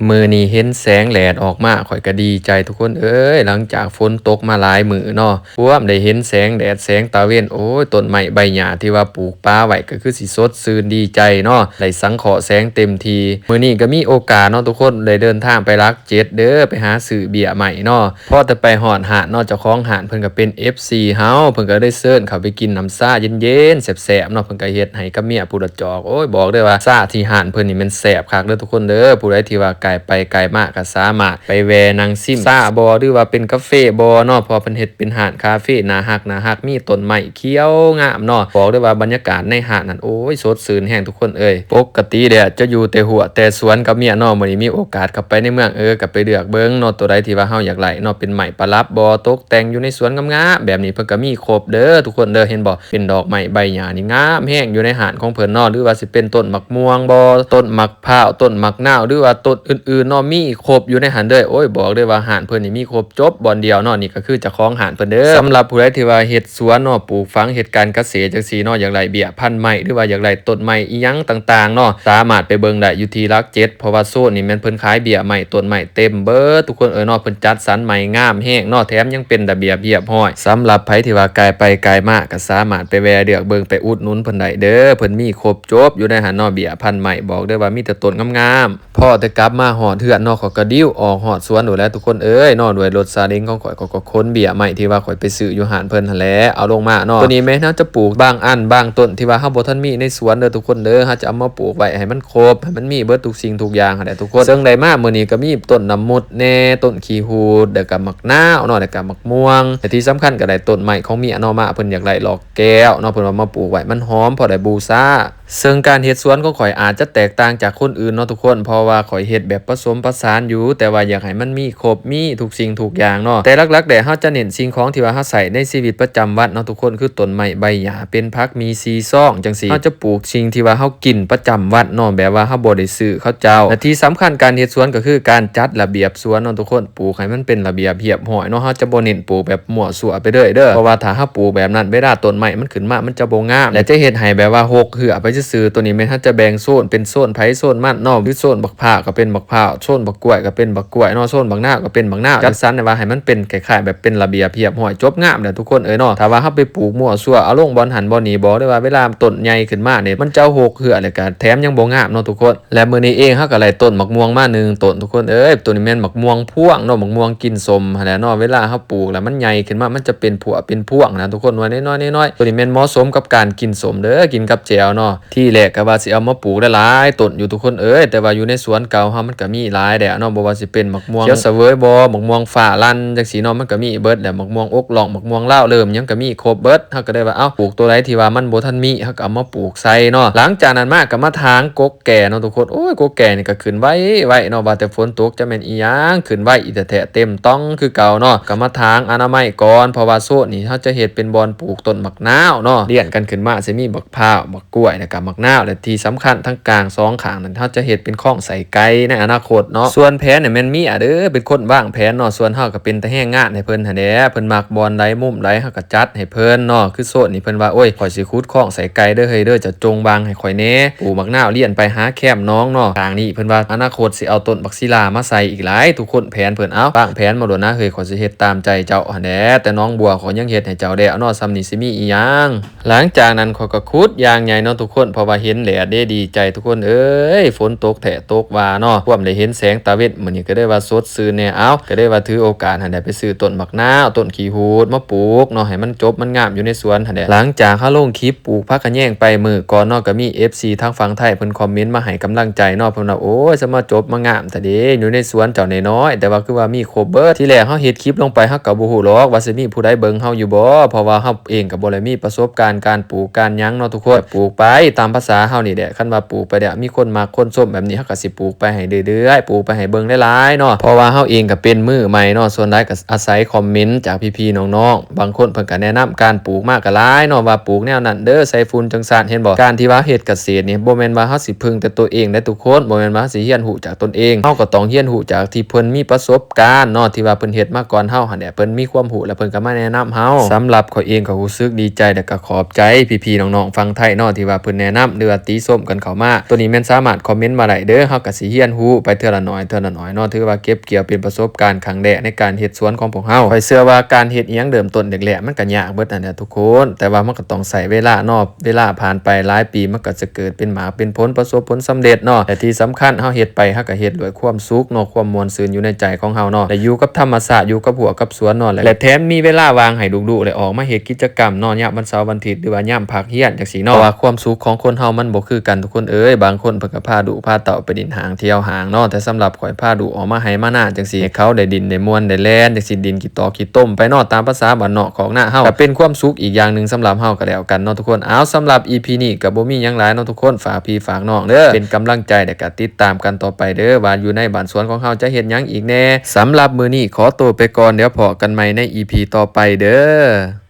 ມື້ນີ້ເຫັນແສງແດດອອກມາ ຂ້ອຍກໍດີໃຈທຸກຄົນເອີຍ ຫຼັງຈາກຝົນຕົກມາຫຼາຍມື້ເນາະ ພວມໄດ້ເຫັນແສງແດດແສງຕາເວັນ ໂອ້ຍ ຕົ້ນໄມ້ໃບຫຍ້າທີ່ວ່າປູກປະໄວ້ ກໍຄືຊິສົດຊື່ນດີໃຈເນາະ ໄດ້ສັງເຄາະແສງເຕັມທີ່. ມື້ນີ້ກໍມີໂອກາດເນາະທຸກຄົນ ໄດ້ເດີນທາງໄປຫຼັກເຈັດເດີ້ ໄປຫາຊື້ເບ້ຍໄມ້ເນາະ. ພໍແຕ່ໄປຮອດຮ້ານເນາະ ເຈົ້າຂອງຮ້ານເພິ່ນກໍເປັນເອັຟຊີເຮົາ ເພິ່ນກໍໄດ້ເຊີນເຂົ້າໄປກິນນ້ຳຊາເຢັນໆ ແຊບໆເນາະ ເພິ່ນກໍເຮັດໃຫ້ກັບເມຍຜູ້ລະຈອກ. ໂອ້ຍ ບອກເລີຍວ່າຊາທີ່ຮ້ານເພິ່ນນີ້ແມ່ນແຊບຄັກເດີ້ທຸກຄົນເດີ້. ຜູ້ໃດທີ່ວ່າໃກ້ໄປໃກ້ມາກໍສາມາດໄປແວ່ນັ່ງຊິມຊາບໍ ຫຼືວ່າເປັນກາເຟບໍເນາະ ເພາະວ່າເພິ່ນເຮັດເປັນຮ້ານຄາເຟໜ້າຮັກໆ ມີຕົ້ນໄມ້ຂຽວງາມເນາະ. ບອກເລີຍວ່າບັນຍາກາດໃນຮ້ານນັ້ນ ໂອ້ຍ ສົດຊື່ນແຮງທຸກຄົນເອີຍ. ປົກກະຕິແລ້ວຈະຢູ່ແຕ່ຮົ້ວແຕ່ສວນກັບເມຍເນາະ ມື້ນີ້ມີໂອກາດເຂົ້າໄປໃນເມືອງ ເອີ ກໍໄປເລືອກເບິ່ງເນາະ ຕົວໃດທີ່ວ່າເຮົາຢາກໄດ້ເນາະ ເປັນໄມ້ປະດັບບໍ ຕົກແຕ່ງຢູ່ໃນສວນງາມໆແບບນີ້ ເພິ່ນກໍມີຄົບເດີ້ທຸກຄົນເດີ້. ເຫັນບໍ່ ເປັນດອກໄມ້ໃບຫຍ້ານີ້ງາມແຮງຢູ່ໃນຮ້ານຂອງເພິ່ນເນາະ ຫຼືວ່າຊິເປັນຕົ້ນໝາກມ່ວງບໍ ຕົ້ນໝາກພ້າວ ຕົ້ນໝາກນາວ ຫຼືວ່າຕົ້ນອື່ນໆເນາະ ມີຄົບຢູ່ໃນຫັ້ນເດີ້. ໂອ້ຍ ບອກເລີຍວ່າຮ້ານເພິ່ນນີ້ມີຄົບຈົບບ່ອນດຽວເນາະ. ນີ້ກໍຄືເຈົ້າຂອງຮ້ານເພິ່ນເດີ້. ສຳລັບຜູ້ໃດທີ່ວ່າເຮັດ ສວນເນາະ ປູກຝັງເຮັດການກະເສດຈັ່ງຊີ້ເນາະ ຢາກໄດ້ເບ້ຍພັນໄມ້ ຫຼືວ່າຢາກໄດ້ຕົ້ນໄມ້ອີ່ຫຍັງຕ່າງໆເນາະ ສາມາດໄປເບິ່ງໄດ້ຢູ່ທີ່ຫຼັກເຈັດ ເພາະວ່າໂຊນນີ້ແມ່ນເພິ່ນຂາຍເບ້ຍໄມ້ ຕົ້ນໄມ້ເຕັມເບີດທຸກຄົນເອີຍເນາະ. ເພິ່ນຈັດສັນໄມ້ງາມແຮງເນາະ ແຖມຍັງເປັນລະບຽບຮຽບຮ້ອຍ. ສຳລັບໃຜທີ່ວ່າກາຍໄປກາຍມາ ກໍສາມາດໄປແວ່ເລືອກເບິ່ງ ໄປອຸດໜູນເພິ່ນໄດ້ເດີ້ ເພິ່ນມີຄົບຈົບຢູ່ໃນຫັ້ນເນາະ ເບ້ຍພັນໄມ້. ບອກເດີ້ວ່າມີແຕ່ຕົ້ນງາມໆ. ພໍແຕ່ກັບມາຮອດເຮືອນເນາະ ຂ້ອຍກໍດິ້ວອອກຮອດສວນໂລດແຫຼະທຸກຄົນເອີຍເນາະ ດ້ວຍລົດຊາເລັງຂອງຂ້ອຍ ຂ້ອຍກໍຂົນເບ້ຍໄມ້ທີ່ວ່າຂ້ອຍໄປຊື້ຢູ່ຮ້ານເພິ່ນຫັ້ນແຫຼະ ເອົາລົງມາເນາະ. ໂຕນີ້ແມ່ນເຮົາຈະປູກບາງອັນບາງຕົ້ນທີ່ວ່າເຮົາບໍ່ທັນມີໃນສວນເດີ້ທຸກຄົນເດີ້ ເຮົາຈະເອົາມາປູກໄວ້ໃຫ້ມັນຄົບ ໃຫ້ມັນມີເບິດທຸກສິ່ງທຸກຢ່າງຫັ້ນແຫຼະທຸກຄົນ. ເຊິ່ງໄດ້ມາມື້ນີ້ກໍມີຕົ້ນນຳໝົດແດ່ ຕົ້ນຂີ້ຫູດ ແລ້ວກໍໝາກນາວເນາະ ແລ້ວກໍໝາກມ່ວງ ແລະທີ່ສຳຄັນກໍໄດ້ຕົ້ນໄມ້ຂອງເມຍເນາະ ມາເພິ່ນຢາກໄດ້ດອກແກ້ວເນາະ ເພິ່ນວ່າມາປູກໄວ້ມັນຫອມ ພໍໄດ້ບູຊາ. ເຊິ່ງການເຮັດສວນຂອງຂ້ອຍອາດຈະແຕກຕ່າງຈາກຄົນອື່ນເນາະທຸກຄົນ ເພາະວ່າຂ້ອຍເຮັດແບບປະສົມປະສານຢູ່ ແຕ່ວ່າຢາກໃຫ້ມັນມີຄົບ ມີທຸກສິ່ງທຸກຢ່າງເນາະ. ແຕ່ຫຼັກໆແລ້ວເຮົາຈະເນັ້ນສິ່ງຂອງທີ່ວ່າເຮົາໃຊ້ໃນຊີວິດປະຈຳວັນເນາະທຸກຄົນ ຄືຕົ້ນໄມ້ໃບຫຍ້າ ເປັນຜັກໝີສີ່ຊອງຈັ່ງຊີ້ ເຮົາຈະປູກສິ່ງທີ່ວ່າເຮົາກິນປະຈຳວັນເນາະ ແບບວ່າເຮົາບໍ່ໄດ້ຊື້ເຂົາເຈົ້າ. ແລະທີ່ສຳຄັນການເຮັດສວນກໍຄືການຈັດລະບຽບສວນເນາະທຸກຄົນ ປູກໃຫ້ມັນເປັນລະບຽບຮຽບຮ້ອຍເນາະ ເຮົາຈະບໍ່ເນັ້ນປູກແບບ ມົ້ວຊົ່ວໄປເລີຍເດີ້ ເພາະວ່າຖ້າເຮົາປູກແບບນັ້ນ ເວລາຕົ້ນໄມ້ມັນຂຶ້ນມາ ມັນຈະບໍ່ງາມ ແລະຈະເຮັດໃຫ້ແບບວ່າຮົກເຮື້ອໄປຊື່ໆ. ໂຕນີ້ແມ່ນເຮົາຈະແບ່ງໂຊນ ເປັນໂຊນໃຜໂຊນມັນເນາະ ຄືໂຊນບັກພ້າວກໍເປັນບັກພ້າວ ໂຊນບັກກ້ວຍກໍເປັນບັກກ້ວຍເນາະ ໂຊນບັກນາວກໍເປັນບັກນາວ ຈັດສັນໃຫ້ວ່າໃຫ້ມັນເປັນຄ້າຍໆແບບເປັນລະບຽບຮຽບຮ້ອຍ ຈົບງາມແລ້ວທຸກຄົນເອີຍເນາະ. ຖ້າວ່າເຮົາໄປປູກມົ້ວຊົ່ວ ເອົາລົງບ່ອນຫັ້ນບ່ອນນີ້ ບອກເລີຍວ່າເວລາຕົ້ນໃຫຍ່ຂຶ້ນມານີ້ ມັນຈະຮົກເຮື້ອ ແລ້ວກໍແຖມຍັງບໍ່ງາມເນາະທຸກຄົນ. ແລະມື້ນີ້ເອງເຮົາກໍໄດ້ຕົ້ນໝາກມ່ວງມາໜຶ່ງຕົ້ນທຸກຄົນເອີຍ ໂຕນີ້ແມ່ນໝາກມ່ວງພວງເນາະ ໝາກມ່ວງກິນສົ້ມຫັ້ນແຫຼະເນາະ. ເວລາເຮົາປູກແລ້ວມັນໃຫຍ່ຂຶ້ນມາ ມັນຈະເປັນພວກເປັນພວງນະທຸກຄົນ ໜ່ວຍນ້ອຍໆ ໂຕນີ້ແມ່ນເໝາະສົມກັບການກິນສົ້ມເດີ້ ກິນກັບແຈ່ວເນາະ. ທີແລກກໍວ່າຊິເອົາມາປູກຫຼາຍໆຕົ້ນຢູ່ທຸກຄົນເອີຍ ແຕ່ວ່າຢູ່ໃນສວນເກົ່າເຮົາມັນກໍມີຫຼາຍແລ້ວເນາະ ບໍ່ວ່າຊິເປັນໝາກມ່ວງຂຽວສະເຫວີຍບໍ ໝາກມ່ວງຟ້າລັ່ນຈັ່ງຊີ້ເນາະ ມັນກໍມີເບິດແລ້ວ ໝາກມ່ວງອົກລ່ອງ ໝາກມ່ວງລາວເລີ່ມ ຫຍັງກໍມີຄົບເບິດ. ເຮົາກໍໄດ້ວ່າ ເອົ້າ ປູກໂຕໃດທີ່ວ່າມັນບໍ່ທັນມີ ເຮົາກໍເອົາມາປູກໃສ່ເນາະ. ຫຼັງຈາກນັ້ນມາກໍມາຖາງກົກ ແກ່ເນາະທຸກຄົນ ໂອ້ຍ ກົກແກ່ນີ້ກໍຂຶ້ນໄວໆເນາະ ວ່າແຕ່ຝົນຕົກຈະແມ່ນອີ່ຫຍັງ ຂຶ້ນໄວອີ່ແທ້ໆ ເຕັມຕ່ອງຄືເກົ່າເນາະ. ກໍມາຖາງອະນາໄມກ່ອນ ເພາະວ່າໂຊນນີ້ເຮົາຈະເຮັດເປັນບ່ອນປູກຕົ້ນໝາກນາວເນາະ ລຽນກັນຂຶ້ນມາ ຊິມີບັກພ້າວ ບັກກ້ວຍ ແລ້ວກໍໝາກນາວ ແລະທີ່ສຳຄັນທາງກາງສອງຂ້າງນັ້ນ ເຮົາຈະເຮັດເປັນຄອງໃສ່ໄກ່ໃນອະນາຄົດເນາະ. ສ່ວນແຜນນີ້ແມ່ນເມຍເດີ້ ເປັນຄົນວາງແຜນເນາະ ສ່ວນເຮົາກໍເປັນແຕ່ແຮງງານໃຫ້ເພິ່ນຫັ້ນແຫຼະ ເພິ່ນມັກບ່ອນໃດມຸມໃດ ເຮົາກໍຈັດໃຫ້ເພິ່ນເນາະ. ຄືໂຊນນີ້ເພິ່ນວ່າ ໂອ້ຍ ຂ້ອຍຊິຂຸດຄອງໃສ່ໄກ່ເດີ້ເຮີ້ຍເດີ້ ເຈົ້າຈົ່ງວາງໃຫ້ ຂ້ອຍແດ່ ປູກໝາກນາວລຽນໄປຫາແຄມໜອງເນາະ. ທາງນີ້ເພິ່ນວ່າອະນາຄົດຊິເອົາຕົ້ນບັກສີລາມາໃສ່ອີກຫຼາຍ ທຸກຄົນແຜນເພິ່ນ ເອົ້າ ວາງແຜນມາໂລດນະເຮີ້ຍ ຂ້ອຍຊິເຮັດຕາມໃຈເຈົ້າຫັ້ນແຫຼະ ແຕ່ໜອງບົວຂ້ອຍຍັງເຮັດໃຫ້ເຈົ້າແລ້ວເນາະ ສ່ຳນີ້ຊິມີອີ່ຫຍັງ. ຫຼັງຈາກນັ້ນຂ້ອຍກໍຂຸດຢ່າງໃຫຍ່ເນາະທຸກຄົນ ເພາະວ່າເຫັນແດດເດ້ ດີໃຈທຸກຄົນເອີຍ ຝົນຕົກແທ້ຕົກວ່າເນາະ ພວມໄດ້ເຫັນແສງຕາເວັນ ມື້ນີ້ກໍໄດ້ວ່າສົດຊື່ນແດ່ ເອົ້າ ກໍໄດ້ວ່າຖືໂອກາດຫັ້ນແຫຼະ ໄປຊື້ຕົ້ນໝາກນາວ ຕົ້ນຂີ້ຫູດມາປູກເນາະ ໃຫ້ມັນຈົບມັນງາມຢູ່ໃນສວນຫັ້ນແຫຼະ. ຫຼັງຈາກເຮົາລົງຄລິບ ປູກຜັກຂະແຍງໄປມື້ກ່ອນເນາະ ກໍມີເອັຟຊີທາງຝັ່ງໄທເພິ່ນຄອມເມັນມາໃຫ້ກຳລັງໃຈເນາະ ເພິ່ນວ່າ ໂອ້ຍ ສະມາຈົບມາງາມແທ້ເດ ຢູ່ໃນສວນເຈົ້ານ້ອຍໆ ແຕ່ວ່າຄືວ່າມີຄົບເບິດ. ທີແລກເຮົາເຮັດຄລິບລົງໄປ ເຮົາກໍບໍ່ຮູ້ດອກວ່າຊິມີຜູ້ໃດເບິ່ງເຮົາຢູ່ບໍ່ ເພາະວ່າເຮົາເອງກໍບໍ່ໄດ້ມີປະສົບການການປູກການຫຍັງເນາະທຸກຄົນ ແຕ່ປູກໄປຕາມພາສາເຮົານີ້ແຫຼະ. ຄັນວ່າປູກໄປແລ້ວມີຄົນມັກຄົນຊົມແບບນີ້ ເຮົາກໍຊິປູກໄປໃຫ້ເລື້ອຍໆ ປູກໄປໃຫ້ເບິ່ງຫຼາຍໆເນາະ ເພາະວ່າເຮົາເອງກໍເປັນມືໃໝ່ເນາະ ສ່ວນຫຼາຍກໍອາໄສຄອມເມັນຈາກພີ່ໆນ້ອງໆ ບາງຄົນເພິ່ນກໍແນະນຳການປູກມາກໍຫຼາຍເນາະ ວ່າປູກແນວນັ້ນເດີ້ ໃສ່ຝຸ່ນຈັ່ງຊັ້ນ ເຫັນບໍ່? ການທີ່ວ່າເຮັດກະເສດນີ້ ບໍ່ແມ່ນວ່າເຮົາຊິເພິ່ງແຕ່ຕົວເອງໄດ້ທຸກຄົນ ບໍ່ແມ່ນວ່າເຮົາຊິຮຽນຮູ້ຈາກຕົນເອງ ເຮົາກໍຕ້ອງຮຽນຮູ້ຈາກທີ່ເພິ່ນມີປະສົບການເນາະ ທີ່ວ່າເພິ່ນເຮັດມາກ່ອນເຮົາຫັ້ນແຫຼະ ເພິ່ນມີຄວາມຮູ້ແລ້ວເພິ່ນກໍມາແນະນຳເຮົາ. ສຳລັບຂ້ອຍເອງກໍຮູ້ສຶກດີໃຈ ແລະກໍຂອບໃຈພີ່ໆນ້ອງໆຝັ່ງໄທເນາະ ທີ່ວ່າເພິ່ນ ນະນຳ ຫຼືວ່າຕິຊົມກັນເຂົ້າມາ. ໂຕນີ້ແມ່ນສາມາດຄອມເມັນມາໄດ້ເດີ້ ເຮົາກໍຊິຮຽນຮູ້ໄປເທື່ອລະໜ້ອຍ ເທື່ອລະໜ້ອຍເນາະ. ຖືວ່າເກັບກ່ຽວເປັນປະສົບການຄັ້ງແລກໃນການເຮັດສວນຂອງພວກເຮົາ. ຂ້ອຍເຊື່ອວ່າການເຮັດອີ່ຫຍັງເລີ່ມຕົ້ນແລກໆ ມັນກໍຍາກເບິດຫັ້ນແຫຼະທຸກຄົນ, ແຕ່ວ່າມັນກໍຕ້ອງໃຊ້ເວລາເນາະ. ເວລາຜ່ານໄປຫຼາຍປີ ມັນກໍຈະເກີດເປັນໝາກເປັນຜົນ ປະສົບຜົນສຳເລັດເນາະ. ແລະທີ່ສຳຄັນ ເຮົາເຮັດໄປ ເຮົາກໍເຮັດດ້ວຍຄວາມສຸກເນາະ ຄວາມມ່ວນຊື່ນຢູ່ໃນໃຈຂອງເຮົາເນາະ ແລະຢູ່ກັບທຳມະຊາດ ຢູ່ກັບຮົ້ວກັບສວນເນາະ ແລະແຖມມີເວລາວ່າງໃຫ້ລູກໆ ແລະອອກມາເຮັດກິດຈະກຳເນາະ ຍາມວັນເສົາວັນທິດ ຫຼືວ່າຍາມພັກຮຽນຈັ່ງຊີ້ເນາະ. ເພາະວ່າຄວາມສຸກຂອງຄົນເຮົາມັນບໍ່ຄືກັນທຸກຄົນເອີຍ, ບາງຄົນເພິ່ນກໍພາລູກພາເຕົ້າໄປຫຼິ້ນຫ້າງທ່ຽວຫ້າງເນາະ, ແຕ່ສຳລັບຂ້ອຍ ພາລູກອອກມາໄຮ່ມານາຈັ່ງຊີ້ ໃຫ້ເຂົາໄດ້ຫຼິ້ນໄດ້ມ່ວນໄດ້ແລ່ນຈັ່ງຊີ້ ຫຼິ້ນຂີ້ຕອກຂີ້ຕົມໄປເນາະ ຕາມພາສາບ້ານນອກຄອກນາເຮົາ ກໍເປັນຄວາມສຸກອີກຢ່າງໜຶ່ງສຳລັບເຮົາກໍແລ້ວກັນເນາະທຸກຄົນ. ເອົາ ສຳລັບອີພີນີ້ກໍບໍ່ມີຫຍັງຫຼາຍເນາະທຸກຄົນ, ຝາກພີ່ຝາກນ້ອງເດີ້ ເປັນກຳລັງໃຈ ແລະກໍຕິດຕາມກັນຕໍ່ໄປເດີ້ ວ່າຢູ່ໃນບ້ານສວນຂອງເຮົາຈະເຮັດຫຍັງອີກແດ່. ສຳລັບມື້ນີ້ຂໍໂຕໄປກ່ອນ, ດຽວພໍ້ກັນໃໝ່ໃນອີພີຕໍ່ໄປເດີ້.